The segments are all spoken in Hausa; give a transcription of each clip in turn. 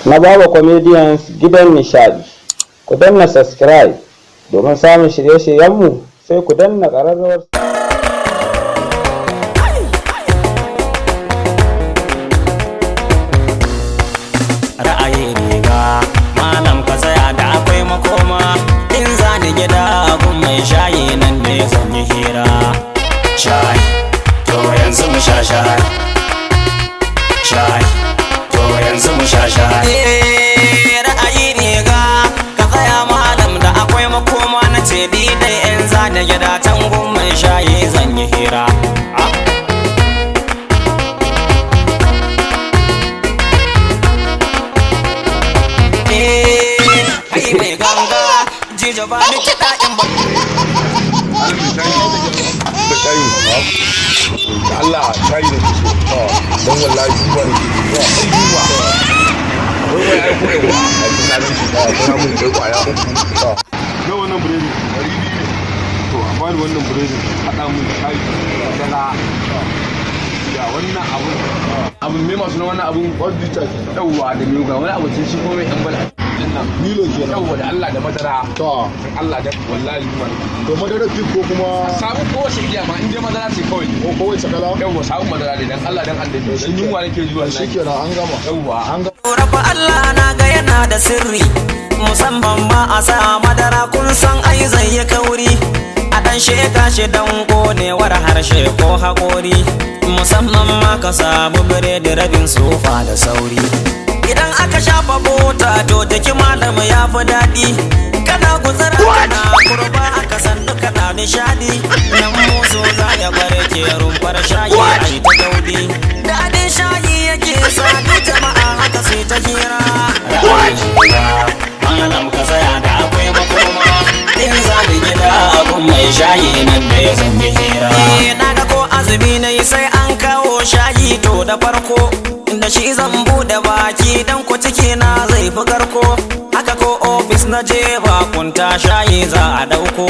Na Baba Comedians, gidan nishadi. Ku danna subscribe domin samun shirye-shiryenmu, sai ku danna ƙararrawar. Ra'ayi riga, malam, ka tsaya da akwai makoma. In za ni gida gun mai shayi, nan ne zan yi hira. Shayi, to yanzu mu sha shayi. Shayi, to yanzu mu sha shayi. Ra'ayi riga, ka tsaya malam, da akwai makoma. Na ce ni dai in za ni gida, can gun mai shayi zan yi hira. Ah. Kai mai ganga, jijo, ba ni kiɗa in ba. Da shayi da Allah, shayi da so don wallahi yunwa ne ke ji, yunwa. Wai wai ai ko yawa ai tunanin shi da kuma mun kai kwaya uku. Na wannan biredi 200 ne. To, a bani wannan biredin, haɗa mun shayi dala da wannan abun, abun me masu na wannan abun? Wadda ke Yawwa, da mai ga wani abu sun shi ko mai yan bala din nan. Milo kenan. Yawwa, da Allah, da madara. To. Dan Allah, da wallahi yunwa ne. To, madara Peak ko kuma? Samu kowace igiya ma, in dai madara ce kawai. Ko kowace kala. Yawwa, samu madara dai, dan Allah dan Allah, dan yunwa nake ji wallahi. Shikenan, an gama. Yawwa. An gama. Rafa Allah, na ga yana da sirri, musamman ma a sa madara, kun san ai zai yi kauri. A ɗan sheka shi dan konewar harshe ko haƙori, musamman ma ka samu biredi rabin sufa da sauri. Idan aka shafa bota, to jiki malamu ya fi daɗi. Kana gutsara, kana kurba, aka sannu kana nishadi. Nan musu za ya barke rumfar shayi, ai ta gaudi. Daɗin shayi yake sa duk jama'a haka sai ta hira. Malam, ka tsaya da akwai makoma. In za ni gida abun mai shayi, nan da ya zan yi hira. Na ga ko azumi na yi, sai an kawo shayi. To, da farko da shi zan bude baki, dan ku ciki na zai fi karko. Haka ko ofis na je bakunta, shayi za a dauko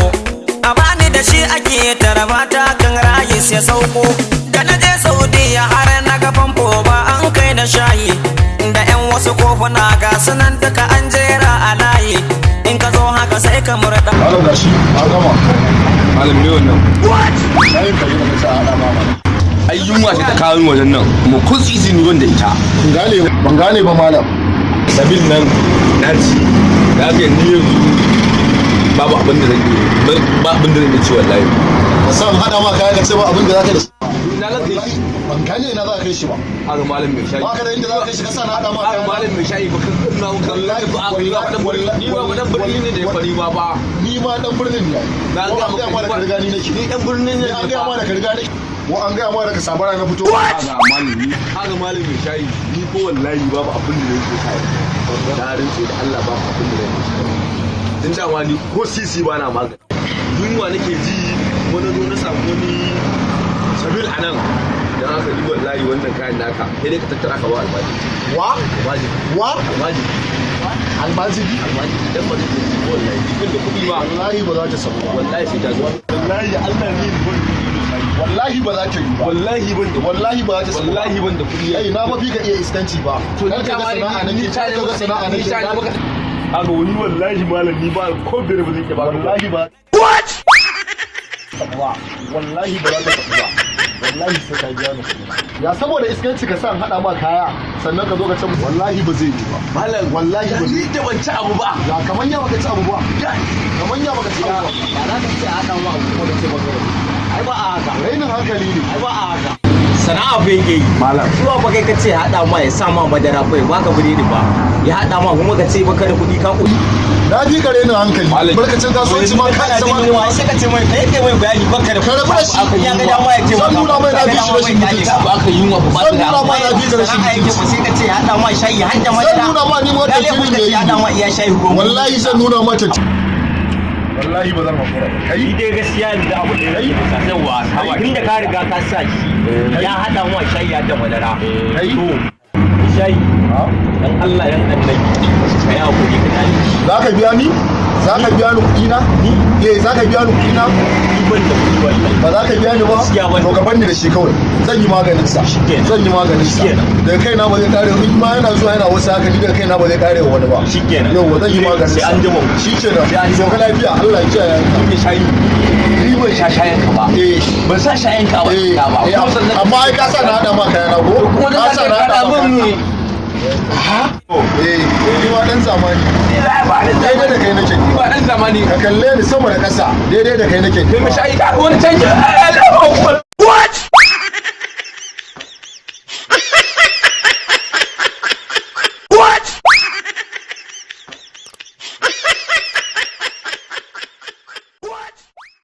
a bani, da shi ake tarabata kan rayis ya sauko. Da na je Saudiya, har na ga famfo ba an kai da shayi, da yan wasu kofuna, ga sunan duka an jera a layi. In ka zo haka sai ka murda. Malam, gashi an gama. Malam, me wannan? Shayin ka yi da kace a hada ma mana. Ai yunwa ce ta kawo ni wajen nan kuma kun tsisi ni wanda ita. Ban gane, ban gane ba, malam. Sabil nan na ci da haka, ni yanzu babu abin da zan yi, ba abin da zan yi ci wallahi. Ka san hada ma kaya, ka ce ba abin da zaka da shi. Na ga kai. Ban gane na za ka kai shi ba. Haka, malam mai shayi. Ba ka da inda za ka kai shi, ka sa na hada ma haka kaya. Malam mai shayi, ba kan na wuka. Wallahi, ba wallahi, ni ba dan birni ne da ya fari ba ba. Ni ma dan birnin ne. Na ko ga an gaya ma da maka ka riga ni nake. Ni dan birnin ne. Ni an gaya ma da ka riga nake, ko an gaya ma daga Sabara na fito. Haka malami, haka malam mai shayi, ni ko wallahi babu abin da zan yi. Na rantse da Allah, babu abin da zan yi. Din dama ni ko sisi ba na magani, yunwa nake ji. Wani zo na samu wani sabil a nan, dan haka ni wallahi wannan kayan naka sai dai ka tattara ka ba almajiri. Wa? Almajiri. Wa? Almajiri. Almajiri? Almajiri, dan ba zai ci wallahi cikin da kuɗi ba. Wallahi ba za ta samu ba. Wallahi sai ta zo. Wallahi Allah ne ban. Wallahi ba za ta yi ba. Wallahi ban da. Wallahi ba za ta samu ba. Wallahi ban da kuɗi. Ai na mafi ka iya iskanci ba. To, kar ka ga sana'a nake, kar ka ga sana'a nake. Haka wani wallahi malam, ni ba ko biyar ba zan iya ba. Wallahi ba. What? Wallahi ba za ta tafi ba. Wallahi sai ka biya ni kuɗi. Ya saboda iskanci ka sa in haɗa ma kaya, sannan ka zo ka ce wallahi ba zai yi ba. Malam, Wallahi ba zai ni da ban ci abu ba. Ya kaman ya baka ci abu ba. Kaman ya baka ci abu ba. Ya za ka ce a haɗa ma abu kuma ka ce baka da kuɗi? Ai ba a haka. Rainin hankali ne. Ai ba a haka. Sana'a fa yake yi. Malam. Zuwa fa kai ka ce haɗa ma, ya sa ma madara fa, ya baka biredi ba. Ya haɗa ma kuma ka ce baka da kuɗi, ka kuɗi. Na fi ka rainin hankali. Malam. Barkacin kasuwanci ma ka isa ma. Ma sai ka ce mai, kai kai mai bayani baka da Ka rabu da shi. Ya ga dama ya ce Zan nuna mai na fi shi rashin mutunci. Ba aka yunwa ba. Zan nuna ma na fi ka rashin Sana'a yake mutunci. ba sai ka ce haɗa ma shayi har da madara. Zan nuna ma ni ma Ya laifin tantiri ka ne ce haɗa ma iya shayi goma. Wallahi zan nuna ma tantiri. Wallahi ba zan hakura ba. Kai. Ni dai gaskiya yanzu abu da yake yawa, tun da ka riga ka sa shi ya haɗa ma shayi da madara. Kai. To, shayi, dan Allah dan annabi ka yi hakuri ka tashi. Za ka biya ni? Za ka biya ni kuɗi na? Ni? Eh, za ka biya ni kuɗi na? Ni ban da kuɗi wallahi. Ba za ka biya ni ba? Gaskiya ban. To ka banni da shi kawai. Zan yi maganin sa. Shikenan. Zan yi maganin sa. Shikenan. Daga kaina ba zai kare, in ma yana zuwa yana wasu haka, ni daga kaina ba zai kare wa wani ba. Shikenan. Yauwa, zan yi maganin sa. Sai an jima. Shikenan. Sai an jima. Sauka lafiya, Allah ya kiyaye ka. Ni mai shayi, ni ban sha shayin ka ba. Eh. Ban sa shayin ka ba. Eh, Ka ba. eh, Kuma sannan amma ai ka sa na hada ma kayana ko? Kuma Ka da sa na ka hada ma min kayana. Eh, ni ma dan zamani. Ni ba dan Daidai da kai nake. Ni ba dan zamani. Ka kalle ni sama da ƙasa, daidai da kai nake. Kai mai shayi, ka wani canji. Allahu Akbar.